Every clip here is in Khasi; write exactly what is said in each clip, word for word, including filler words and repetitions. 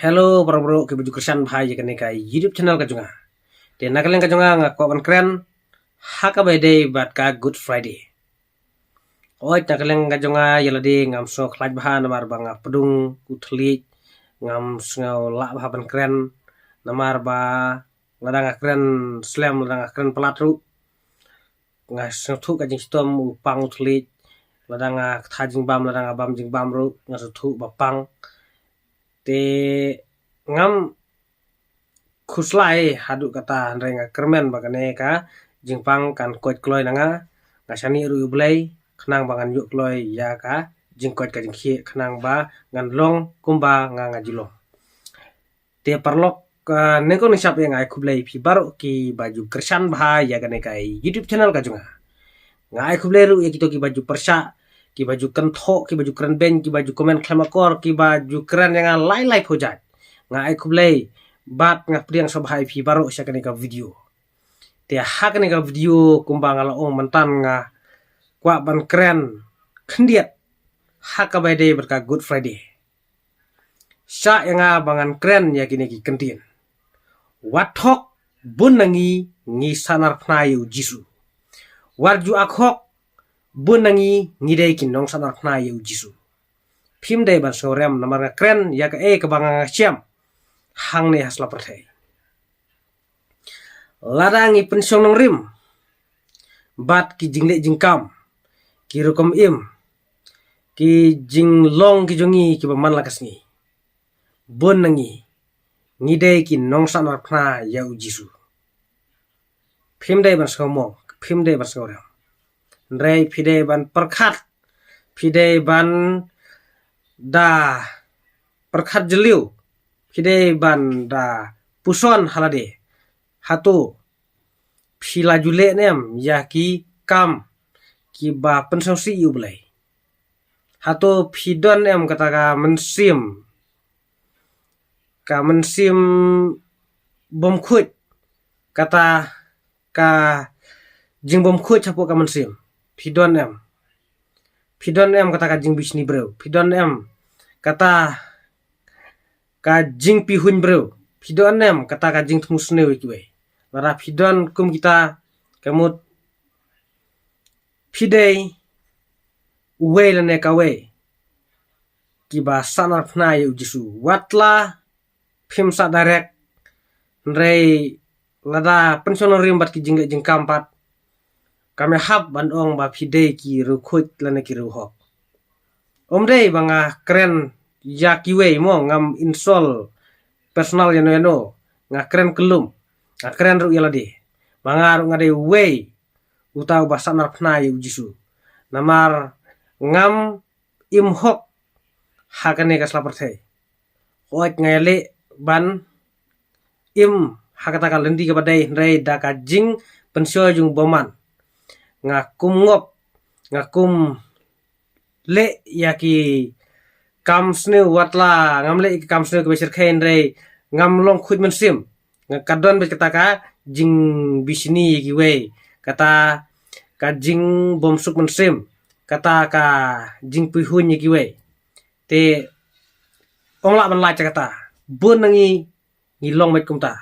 Hello para bro kiba ju kyrshan bha ïa kane ka YouTube channel ka jong nga. Te na ka liang ka jong nga nga kwah ban kren ha kaba ïadei bad ka Good Friday. Oi, na ka liang ka jong nga ïa lade ngam sngewkhlaiñ bha namar ba nga pdung u thylliej, ngam sngew lah bha ban kren namar ba lada nga kren slem, lada nga kren palat ruh nga sngewthuh ka jingshitom u pang u thylliej, lada nga ktha jingbam, lada nga bam jingbam ruh nga sngewthuh ba pang. Te ngam khuslai haduh katta, hynrei nga kyrmen ba kane ka jingpang kan koit kloi na nga. Nga shaniah ruh ïa U Blei khnang ba ngan ïoh kloi ïa ka jingkoit ka jingkhih, khnang ba ngan long kumba nga nga ju long. Te paralok, ah, nyngkong nyngshap ïa nga ai khublei phi baroh kiba ju kyrshan bha ïa kane ka YouTube channel ka jong nga. Nga ai khublei ruh ïa kito kiba ju pyrshah, kiba ju kynthoh, kiba ju kren beiñ, kiba ju comment khlem akor, kiba ju kren ïa nga lai lai phew jait. Nga ai khublei bad nga pdiang sngewbha ïa phi baroh sha kane ka video. Te ha kane ka video kumba nga la ong mynta nga kwah ban kren khyndiat ha kaba ïadei bad ka Good Friday. Shah ïa nga ba ngan kren ïa kine ki kyntien. Wat hok bun na ngi ngi sahnarphna ïa U Jisu. Wat ju ak hok bun na ngi ngi dei ki nongsahnarphna ïa U Jisu. Phim dei ban sngewrem namar nga kren ïa kaei kaba nga nga shem hangne ha sla pyrthei. Lada ngi pynshong nongrim bad ki jingleh jingkam, ki rukom im, ki jinglong ki jong ngi kiba man la ka sngi, bun na ngi ngi dei ki nongsahnarphna ïa U Jisu. Phim dei ban sngewmong, phim dei ban sngewrem. Hynrei phi dei ban pyrkhat, phi dei ban da pyrkhat jylliew, phi dei ban da puson ha lade. Hato phi la ju leh ne em ïa ki kam kiba pynsngewsih ïa U Blei? Hato phi don ne em kata ka mynsiem, ka mynsiem bym khuid, kata ka jingbym khuid shapoh ka mynsiem? Phi don ne em? Phi don ne em kata ka jingbishni briew? Phi don ne em kata ka jingpihuiñ briew? Phi don ne em kata ka jingthmu sniew ïa kiwei? Lada phi don kum kita, ka mut phi dei uwei lane kawei kiba sahnarphna ïa U Jisu. Wat la phim sah direct, hynrei lada pynshong nongrim bad ki jingleh jingkam pat, kam ïahap ban ong ba phi dei ki riewkhuid lane ki riewhok. Ym dei ba nga kren ïa kiwei mo, ngam insult personal ïano ïano. Nga kren kyllum, nga kren ruh ïa lade ba nga ruh nga dei uwei uta uba sahnarphna ïa U Jisu. Namar ngam im hok ha kane ka sla pyrthei. Hooid, nga ïaleh ban im ha kata ka lynti kaba dei, hynrei da ka jingpynshoi jong u bymman. Nga kum ngop, nga kum leh ïa ki kam sniew, wat la ngam leh ïa ki kam sniew kiba shyrkhei, hynrei ngam long khuid mynsiem. Nga, ka don beit kata ka jingbishni ïa kiwei, kata ka jingbymsuk mynsiem, kata ka jingpihuiñ ïa kiwei. Te ong lah ban lait ïa kata. Bun na ngi ngi long beit kumta.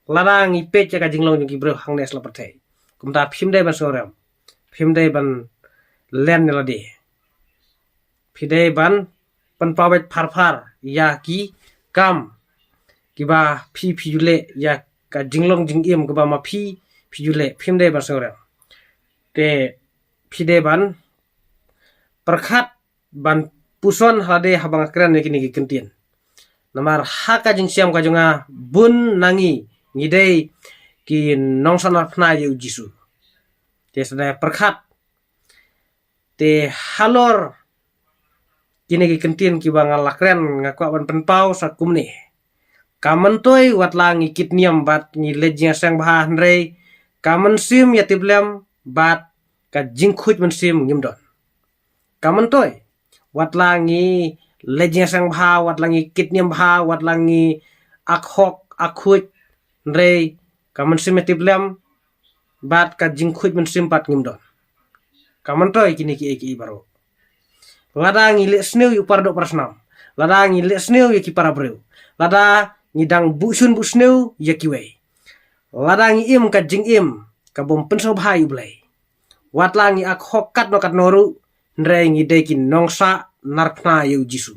Lada ngi peit ïa ka jinglong jong ki briew hangne sla pyrthei, kumta phim dei ban sngewrem, phim dei ban len ïa lade. Phi dei ban pynpaw beit pharphar ïa ki kam kiba phi phi ju leh, ïa ka jinglong jingim kaba ma phi phi ju leh, phim dei ban sngewrem. Te phi dei ban pyrkhat ban puson ha lade haba nga kren ïa kine ki kyntien. Namar ha ka jingshem ka jong nga, bun na ngi ngi dei ki nongsahnarphna ïa U Jisu. Te sa dei pyrkhat. Te halor kine ki kyntien kiba nga la kren, nga kwah ban pynpaw sa kumne. Ka myntoi wat la ngi kit niam bad ngi leit jingïaseng bha, hynrei ka mynsiem ïatiplem bad ka jingkhuid mynsiem ngim don. Ka myntoi wat la ngi leit jingïaseng bha, wat la ngi kit niam bha, wat la ngi ak hok ak khuid, hynrei ka mynsiem ïatiplem bad ka jingkhuid mynsiem pat ngim don. Ka myntoi kine kiei kiei baroh. Lada ngi leh sniew ïa u paradoh parasnam, lada ngi leh sniew ïa ki para briew, Lada ngi dang buh shun buh sniew ïa kiwei, lada ngi im ka jingim ka bym pynsngewbha ïa U Blei, wat la ngi ak hok katno katno ruh, hynrei ngi dei ki nongsah narphna ïa U Jisu.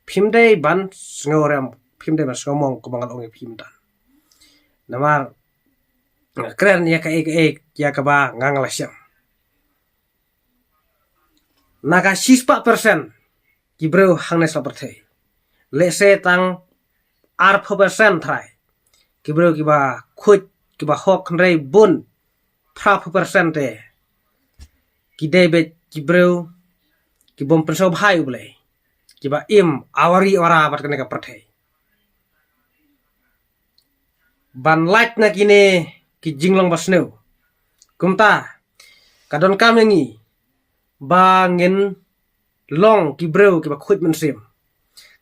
Phim dei ban sngewrem, phim dei ban sngewmong kumba nga la ong ïa phi mynta. Namar nga kren ïa kaei kaei ïa kaba nga nga la shem. Na ka shispah percent ki briew hangne sha pyrthei, lehse tang arphew percent trai ki briew kiba khuid, kiba hok, hynrei bun phraphew percent te ki dei beit ki briew ki bym pynsngewbha ïa U Blei, kiba im awari awara bad kane ka pyrthei. Ban lait na kine ki jinglong ba sniew, kumta ka donkam ïa ngi ba ngin long ki briew kiba khuid mynsiem.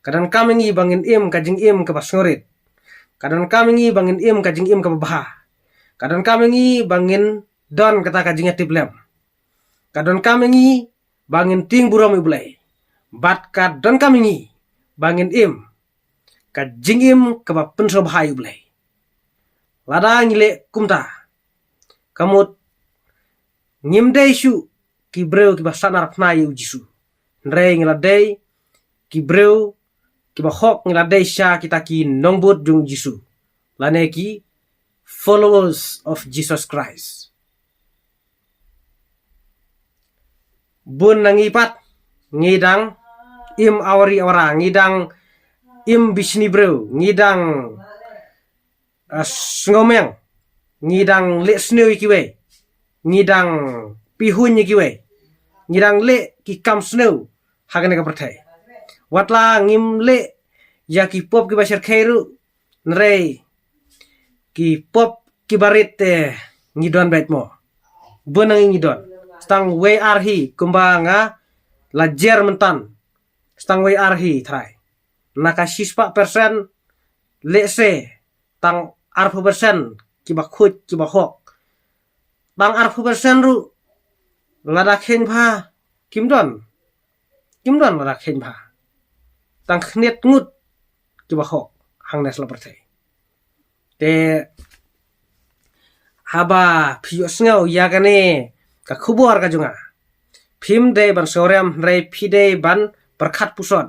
Ka donkam ïa ngi ba ngin im ka jingim kaba sngewrit. Ka donkam ïa ngi ba ngin im ka jingim kaba bha. Ka donkam ïa ngi ba ngin don kata ka jingïatiplem. Ka donkam ïa ngi ba ngin tieng burom ïa U Blei. Bad ka donkam ïa ngi ba ngin im ka jingim kaba pynsngewbha ïa U Blei. Lada ngi leh kumta, ka mut ngim dei shuh ki briew kiba sah narphna ïa U Jisu, hynrei ngi la dei ki briew kiba hok, ngi la dei sha kita ki nongbud jong U Jisu, lane ki followers of Jesus Christ. Bun na ngi pat ngi dang im awari awara, ngi dang im bishni briew, ngi dang, ah, sngewmeng, ngi dang leh sniew ïa kiwei, ngi dang pihuiñ ïa kiwei, ngi dang leh ki kam sniew ha kane ka pyrthei. Wat la ngim leh ïa ki pop kiba syrkhei ruh, hynrei ki pop kiba rit te ngi don beit mo. Bun na ngi ngi don. Sa tang wei ar hi kumba nga la jer mynta. Sa tang wei ar hi trai. Na ka shispah percent, lehse tang arphew percent kiba khuid, kiba hok. Tang arphew percent ruh, lada kheiñ bha, kim don. Kim don lada kheiñ bha. Tang khyndiat ngut kiba hok hangne sha la pyrthei. Te haba phi ïohsngew ïa kane ka khubor ka jong nga, phim dei ban sngewrem, hynrei phi dei ban pyrkhat puson.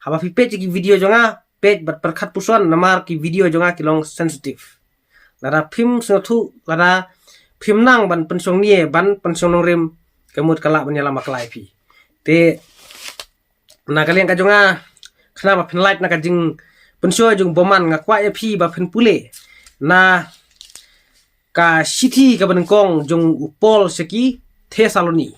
Haba phi peit ïa ki video jong nga, peit bad pyrkhat puson, namar ki video jong nga ki long sensitive. Lada phim sngewthuh, lada phim nang ban pynshong nia, ban pynshong nongrim, ka mut ka lah ban ïalam bakla ïa phi. Te na ka liang ka jong nga, khnang ba phin lait na ka jingpynshoi jong u bymman, nga kwah ïa phi ba phin pule na ka shithi kaba nyngkong jong u Paul sha ki Thessaloni,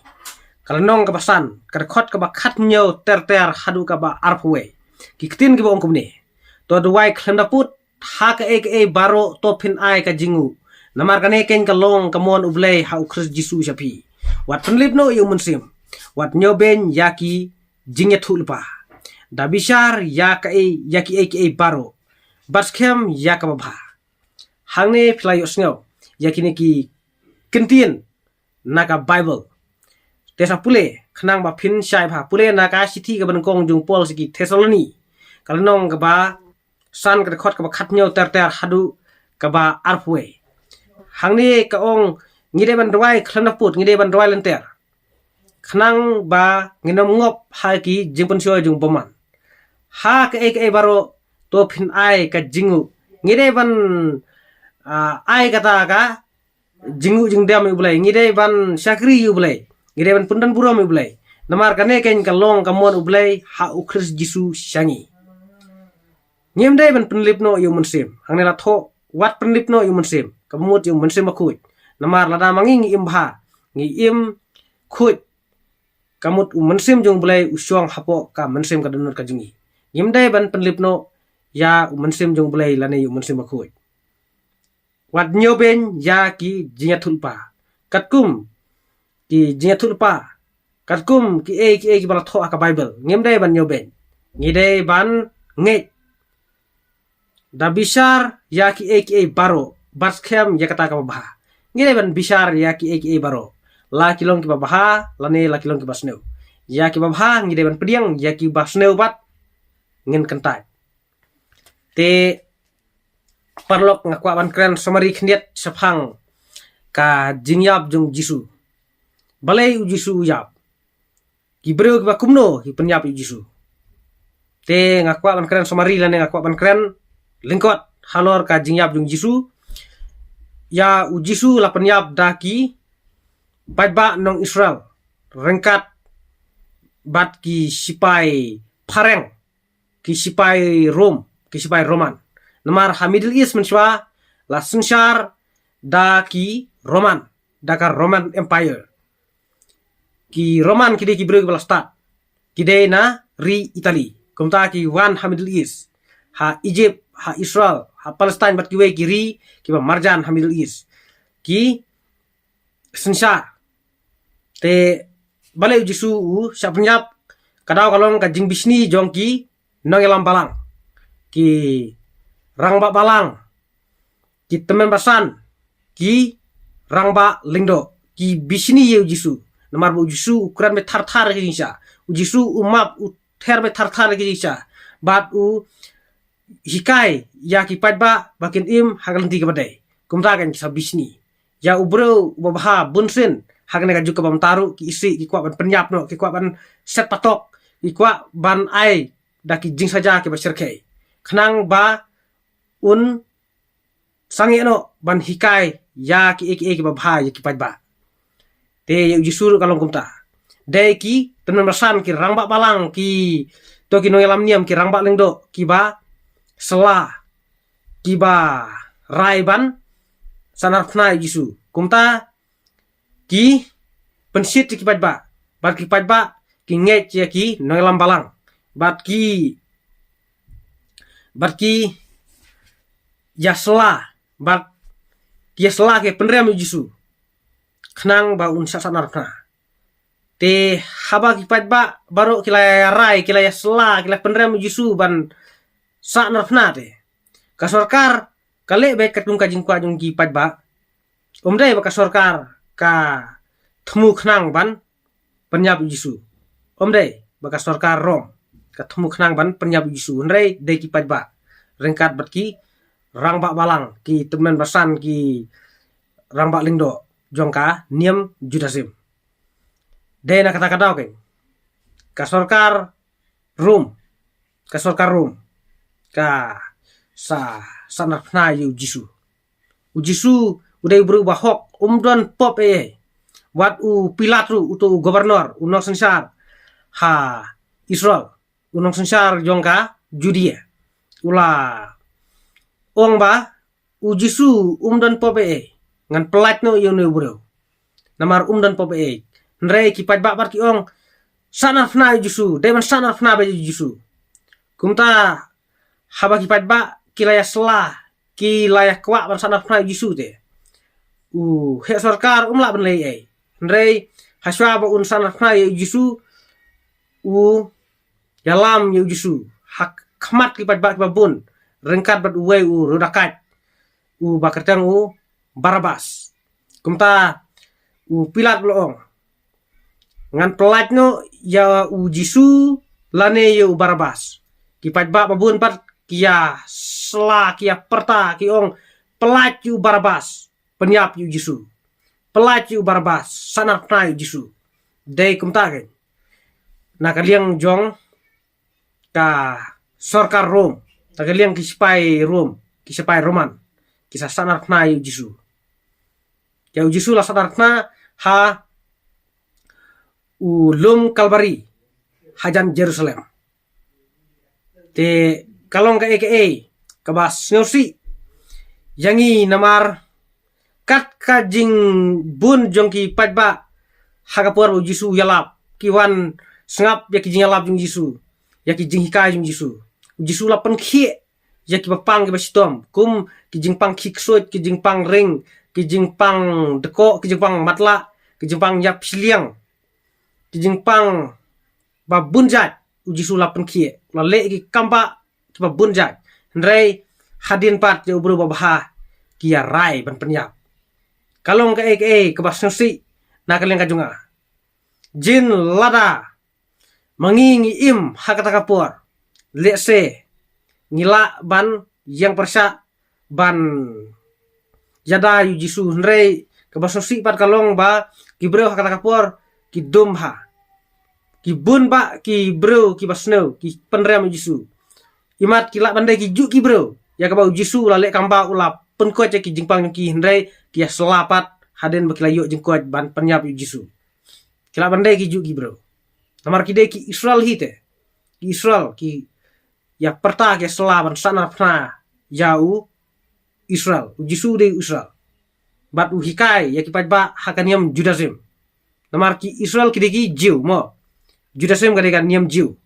ka lynnong kaba san, ka dkhot kaba khathynñiew ter ter haduh kaba arphew wei. Ki ktien kiba ong kumne: To duwai khlem da pud, ha kaei kaei baroh to phin ai ka jingnguh. Namar kane keiñ ka long ka mon U Blei ha U Khrist Jisu sha phi. Wat pynlip noh ïa u mynsiem. Wat ñiewbeiñ ïa ki jingïathuhlypa. Da bishar ïa kaei, ïa kiei kiei baroh, bad skhem ïa kaba bha. Hangne phi la ïohsngew ïa kine ki kyntien na ka Baibl. Te sa pule, khnang ba phin shai bha, pule na ka shithi kaba nyngkong jong u Paul sha ki Thessaloni, ka lynnong kaba san, ka dkhot kaba khathynñiew ter ter haduh kaba arphew wei. Hangne ka ong, ngi dei ban duwai khlem da pud, ngi dei ban duwai lynter, khnang ba ngin ym ngop ha ki jingpynshoi jong u bymman. Ha kaei kaei baroh to phin ai ka jingnguh. Ngi dei ban, ah, ai kata ka jingnguh jingdem ïa U Blei, ngi dei ban shakri ïa U Blei, ngi dei ban pyndonburom ïa U Blei. Namar kane keiñ ka long ka mon U Blei ha U Khrist Jisu sha ngi. Ngim dei ban pynlip noh ïa u mynsiem. Hangne la thoh, wat pynlip noh ïa u mynsiem, kaba mut ïa u mynsiem bakhuid. Namar lada ma ngi ngi im bha, ngi im khuid, ka mut u mynsiem jong U Blei u shong hapoh ka mynsiem ka dohnud ka jong ngi. Ngim dei ban pynlip noh ïa u mynsiem jong U Blei lane ïa u mynsiem bakhuid. Wat ñiewbeiñ ïa ki jingïathuhlypa. Katkum ki jingïathuhlypa, katkum kiei kiei kiba la thoh ha ka Baibl, ngim dei ban ñiewbeiñ. Ngi dei ban ngeit. Da bishar ïa kiei kiei baroh, bad skhem ïa kata kaba bha. Ngi dei ban bishar ïa kiei kiei baroh, la ki long kiba bha lane la ki long kiba sniew. Ïa kiba bha ngi dei ban pdiang, ïa kiba sniew pat ngin kyntait. Te paralok, nga kwah ban kren summary khyndiat shaphang ka jingïap jong u Jisu. Balei u Jisu u ïap? Ki briew kiba kumno ki pynïap ïa u Jisu? Te nga kwah ban kren summary lane nga kwah ban kren lyngkot halor ka jingïap jong u Jisu. Ïa u Jisu la pynïap da ki paidbah nong Israel ryngkat bad ki sipai phareng, ki sipai Rom, ki sipai Roman. Namar ha Middle East mynshuwa la synshar da ki Roman, da ka Roman Empire. Ki Roman ki dei ki briew kiba la stad, ki dei na ri Italy. Kumta ki wan ha Middle East, ha Egypt, ha Israel, ha Palestine bad kiwei ki ri kiba marjan ha Middle East, ki synshar. Te balei u Jisu u shah pynïap? Ka daw ka long ka jingbishni jong ki nongïalam balang, ki rangbah balang, ki tymmen basan, ki rangbah lyngdoh, ki bishni ïa u Jisu. Namar ba u Jisu u kren beit thar thar ïa ki jingshisha. U Jisu u map, u ther beit thar thar ïa ki jingshisha. Bad u hikai ïa ki paidbah ba kin im ha ka lynti kaba dei. Kumta kan ki sa bishni. Ïa u briew uba bha bunsien ha kane ka juk kaba mynta ruh ki isih, ki kwah ban pynïap noh, ki kwah ban set patok, ki kwah ban ai da ki jingsaja kiba shyrkhei, khnang ba un sangeh noh ban hikai ïa kiei kiei kiba bha ïa ki paidbah. Te ïa u Jisu ruh ka long kumta. Dei ki tymmen basan, ki rangbah balang, ki to ki nongïalam niam, ki rangbah lyngdoh kiba sla, kiba rai ban sahnarphna ïa u Jisu. Kumta ki pynshit ïa ki paidbah, bad ki paidbah ki ngeit ïa ki nongïalam balang, bad ki, bad ki ïa sla, bad ki ïa sla, ki pynrem ïa u Jisu khnang ba un shah sahnarphna. Te haba ki paidbah baroh ki la ïa rai, ki la ïa sla, ki la pynrem ïa u Jisu ban sahnarphna, te ka sorkar ka leh beit katkum ka jingkwah jong ki paidbah. Ym dei ba ka sorkar ka thmu khnang ban pynïap ïa u Jisu. Ym dei ba ka sorkar Rom ka thmu khnang ban pynïap ïa u Jisu. Hynrei dei ki paidbah ryngkat bad ki rangbah balang, ki tymmen basan, ki rangbah lyngdoh jong ka niam Judaism. Dei na kata ka daw keiñ ka sorkar Rom, ka sorkar Rom ka sa sahnarphna ïa u Jisu. U Jisu u dei u briew ba hok, um don pop ei ei. Wat u Pilat ruh, uto u governor, u nongsynshar ha Israel, u nongsynshar jong ka Judea, u la ong ba u Jisu um don pop ei ei, ngan pyllait noh ïa une u briew namar um don pop ei ei. Hynrei ki paidbah pat ki ong, sahnarphna ïa u Jisu, dei ban sahnarphna beit ïa u Jisu. Kumta haba ki paidbah ki la ïa sla, ki la ïa kwah ban sahnarphna ïa u Jisu, te u heh sorkar um lah ban leh ei ei. Hynrei hashwa ba un sahnarphna ïa u Jisu, u ïalam ïa u Jisu ha khmat ki paidbah kiba bun ryngkat bad uwei u riewdakaid uba kyrteng u Barabbas. Kumta u Pilat u la ong, ngan pyllait noh ïa u Jisu lane ïa u Barabbas. Ki paidbah ba bun pat ki ïa sla, ki ïa pyrta, ki ong, pyllait ïa u Barabbas, pynïap ïa u Jisu. Pyllait ïa u Barabbas, sahnarphna ïa u Jisu. Dei kumta keiñ na ka liang jong ka sorkar Rom, na ka liang ki sipai Rom, ki sipai Roman, ki sa sahnarphna ïa u Jisu. Ïa u Jisu la sahnarphna ha u lum Kalbari hajan Jerusalem. Te ka long kaei kaei kaba sngewsih ïa ngi namar kat ka jingbun jong ki paidbah ha ka por ba u Jisu u ïalap, ki wan sngap ïa ki jingïalap jong u Jisu, ïa ki jinghikai jong u Jisu. U Jisu la pynkhieh ïa kiba pang kiba shitom, kum ki jingpang khih ksuid, ki jingpang ring, ki jingpang dkoh, ki jingpang matlah, ki jingpang ïap shiliang, ki jingpang ba bun jait. U Jisu la pynkhieh, u la leh ki kam bah kiba bun jait. Hynrei hadien pat ïa u briew ba bha ki ïa rai ban pynïap. Ka long kaei kaei kaba sngewsih na ka liang ka jong nga. Jin lada ma ngi ngi im ha kata ka por, lehse ngi lah ban ïeng pyrshah ban ïada ïa u Jisu, hynrei kaba sngewsih pat ka long ba ki briew ha kata ka por ki dum bha. Ki bun bah ki briew kiba sniew ki pynrem ïa u Jisu. Imat ki lah ban dei ki juh ki briew ïa kaba u Jisu u la leh kam ba u la pynkoit ïa ki jingpang jong ki, hynrei ki ïa sla pat hadien ba ki la ïoh jingkoit ban pynïap ïa u Jisu. Ki lah ban dei ki juh ki briew. Namar ki dei ki Israel hi te. Ki Israel ki ïa pyrta ki ïa sla ban sahnarphna ïa u Israel. U Jisu u dei u Israel. Bad u hikai ïa ki paidbah ha ka niam Judaism. Namar ki Israel ki dei ki Jew mo. Judaism ka dei ka niam Jew.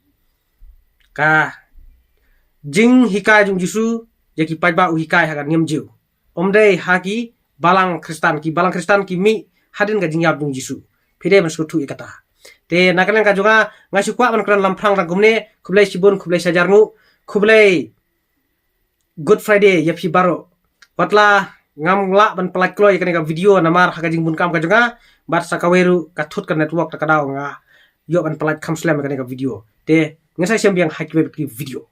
Ka jinghikai jong u Jisu ïa ki paidbah u hikai ha ka niam Jew. Ym dei ha ki balang Khristan, ki balang Khristan ki mih hadien ka jingïap jong u Jisu. Phi dei ban sngewthuh ïa kata. Te na ka liang ka jong nga, nga shu kwah ban kren lamphrang tang kumne. Khublei shibun, khublei shihajar nguh, khublei Good Friday ïa phi baroh. Wat la ngam lah ban pynlait kloi ïa kane ka video namar ha ka jingbun kam ka jong nga bad sa kawei ruh ka thut ka network, ta ka daw nga ïoh ban pynlait kham slem ïa kane ka video. Te ngin sa ïashem biang ha kiwei pat ki video.